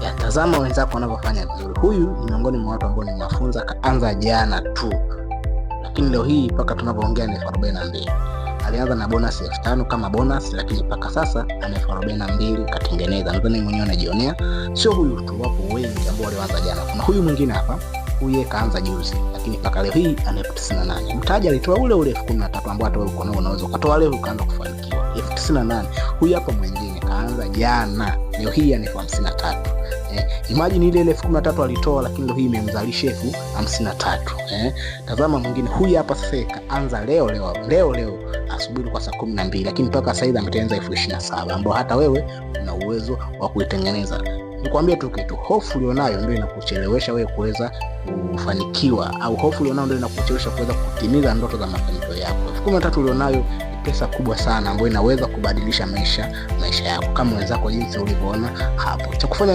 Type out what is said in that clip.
Ya, tazama wenzako wanavyofanya vizuri. Huyu ni miongoni mwa watu ambao nimewafunza, kaanza jana tu, lakini leo hii mpaka tunavyoongea ni 42. Alianza na bonus 5,000 kama bonus, lakini mpaka sasa ana 42,000 katengeneza. Nadhani mwenyewe anajionea. Sio huyu tu, wapo wengi ambao walianza jana. Kuna huyu mwingine hapa, huyu kaanza juzi, lakini mpaka leo hii ana 98,000. Mtaji alitoa ule ule 13,000 ambao hata wewe uko nao unaweza ukatoa leo ukaanza kufanikiwa. 98,000. Huyu hapa mwingine kaanza jana, leo hii ana 53,000. Imagine ile ile 13,000 alitoa, lakini leo hii imemzalisha 53,000. Tazama mwingine huyu hapa sasa kaanza leo leo leo leo asubuhi kwa saa 12, lakini mpaka sasa hivi ametengeneza 27,000 ambao hata wewe una uwezo wa kuitengeneza. Nikwambie tu kitu, hofu ulionayo ndio inakuchelewesha wewe kuweza kufanikiwa, au hofu ulionayo ndio inakuchelewesha kuweza kutimiza ndoto za mafanikio yako. 13,000 ulionayo ni pesa kubwa sana ambayo inaweza kubadilisha maisha yako, kama wenzako jinsi ulivyoona hapo. Cha kufanya